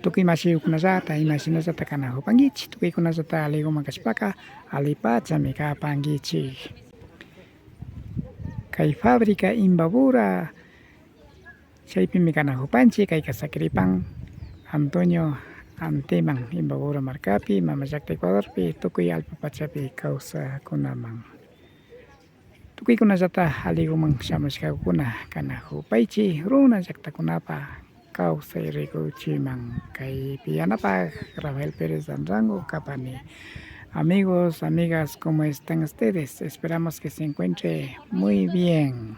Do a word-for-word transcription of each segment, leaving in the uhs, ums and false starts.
Tukuy mashiyukunallata imashinallata kanakupankichik, tukuykunallata alliguman kashpaka allipachami kapankichik. Kay fábrica Imbabura, chaypimi kanakupanchik, kayka sakiripan Antonio Anteman, Imbabura markapi, mama llakta Ecuadorpi, tukuy allpa pachapi kawsakkunaman. Tukuykunallata alliguman shamushkakuna kanakupaychik runa llaktakunapa kawsay rikuchiman. Kaypi yanapak Rafael Pérez Anrango kapani. Amigos, amigas, ¿cómo están ustedes? Esperamos que se encuentre muy bien.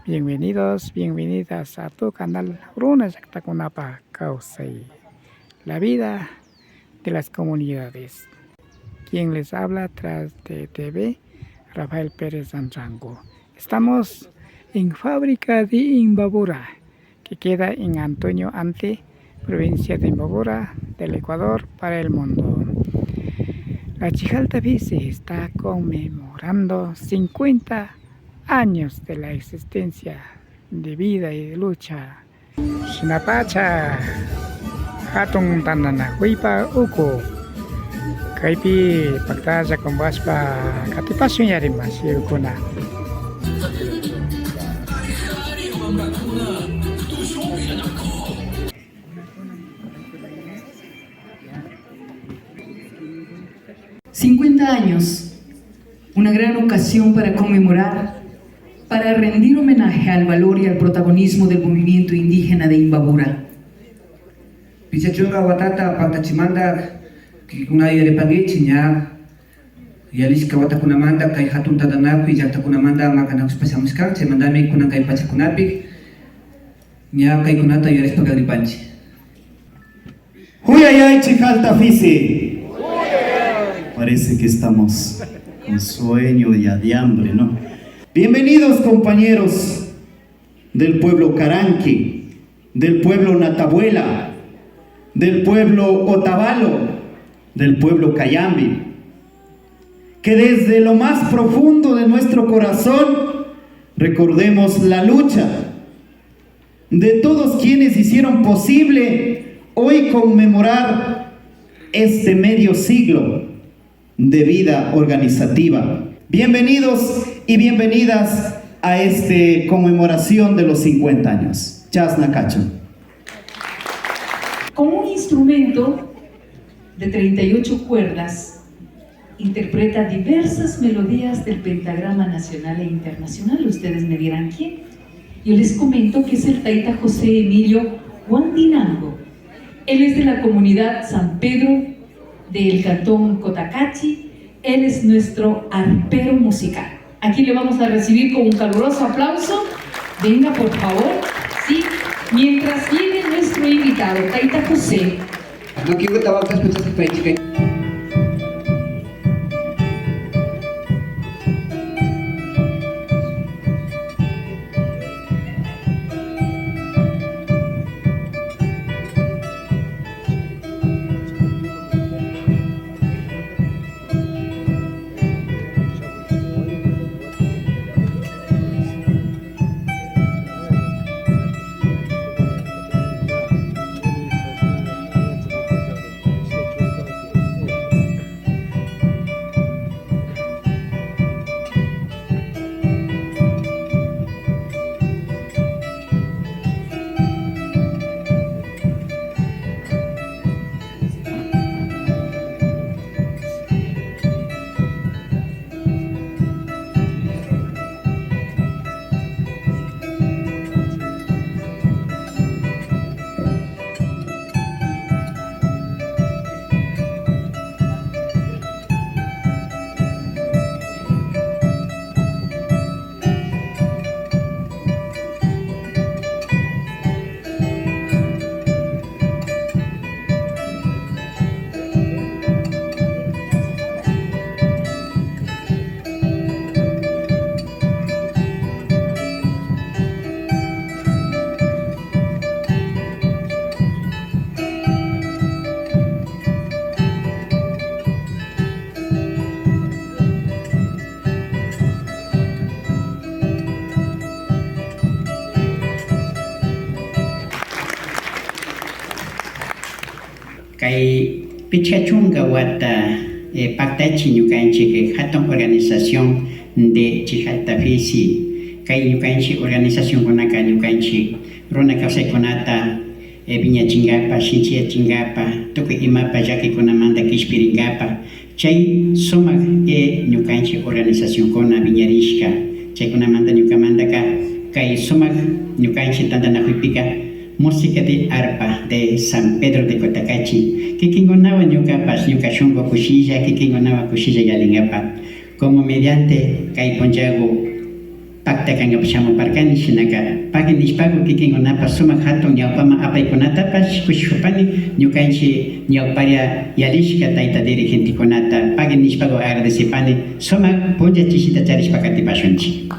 Bienvenidos, bienvenidas a tu canal Runa Llaktakunapa Kawsay, la vida de las comunidades. Quien les habla tras de T V, Rafael Pérez Anrango. Estamos en fábrica de Imbabura, que queda en Antonio Ante, provincia de Imbabura, del Ecuador para el mundo. La Chijalta Fisi está conmemorando cincuenta años de la existencia de vida y de lucha. Shinapacha hatun tantanakuypa uku. Kaypi paktalla kumbashpa katipashun yari mashikuna. Cincuenta años, una gran ocasión para conmemorar, para rendir homenaje al valor y al protagonismo del movimiento indígena de Imbabura. Pichka chunka watata paktachimanta, kikinkuna yuyaripankichik ña, yalishka watakunamanta kay hatun tantanakuy llaktakunamanta makanakushpa shamushka, chaymantami kunan kay pachakunapi ña kaykunata yuyarishpa kagripanchik. Juyayay Chijalta Fisi. Parece que estamos con sueño ya de hambre, ¿no? Bienvenidos, compañeros del pueblo Caranqui, del pueblo Natabuela, del pueblo Otavalo, del pueblo Cayambi. Que desde lo más profundo de nuestro corazón recordemos la lucha de todos quienes hicieron posible hoy conmemorar este medio siglo de vida organizativa. Bienvenidos y bienvenidas a esta conmemoración de los cincuenta años. Chasna kachun. Con un instrumento de treinta y ocho cuerdas, interpreta diversas melodías del pentagrama nacional e internacional. Ustedes me dirán quién. Yo les comento que es el taita José Emilio Guandinango. Él es de la comunidad San Pedro del cantón Cotacachi. Él es nuestro arpero musical. Aquí le vamos a recibir con un caluroso aplauso. Venga, por favor. Sí, mientras viene nuestro invitado, taita José. Kay pichka chunka wata, eh, paktachi ñukanchik, eh, hatun organización de Chijalta Fisi. Kay ñukanchik organizacionkunaka ñukanchik runa kawsaykunata, eh, wiñachinkapak, shinchiyachinkapak, tukuy imapak llakiykunamanta kishpirinkapak, chay sumak, eh, ñukanchik organizacionkuna wiñarishka. Chaykunamanta ñukamantaka kay sumak ñukanchik tantanakuypika Música de arpa de San Pedro de Cotacachi. Kikinkunawan ñukapash, ñuka shunku kushilla, kikinkunawan kushilla yallinkapak. Como mediante kay punchaku pakta kankapak shamuparkani, shinaka pagui nishpaku kikinkunapak sumak hatun ñawpaman apaykunatapash kushikupani, ñukanchik ñawpalla yalishka tayta dirigentekunata pagui nishpaku agradecipani, sumak puncha chishita charishpa katipashunchik.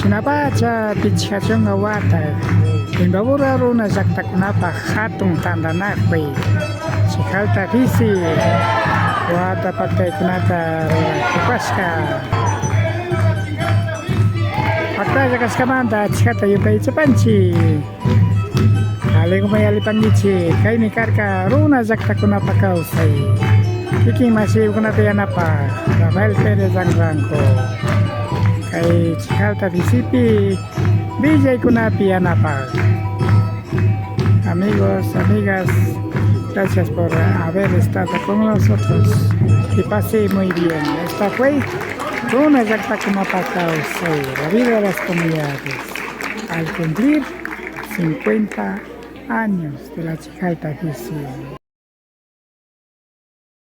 Shinapacha pichka chunka wata Imbabura runa llaktakunapak hatun tantanakuy Chijalta Fisi wata paktaykunata rurakupashka. Paktalla kashkamanta achkata yupaychapanchik. Aliguman yallipankichik, kaymi karka runa llaktakunapak kawsay. Kikin mashikukunata yanapak Rafael Pérez Anrango. Kay Chijalta Fisipi willaykunapi yanapak. Amigos, amigas, gracias por haber estado con nosotros. Que pase muy bien. Esta fue Runa Llaktakunapak Kawsay, la vida de las comunidades. Al cumplir cincuenta años de la Chijalta Fisi.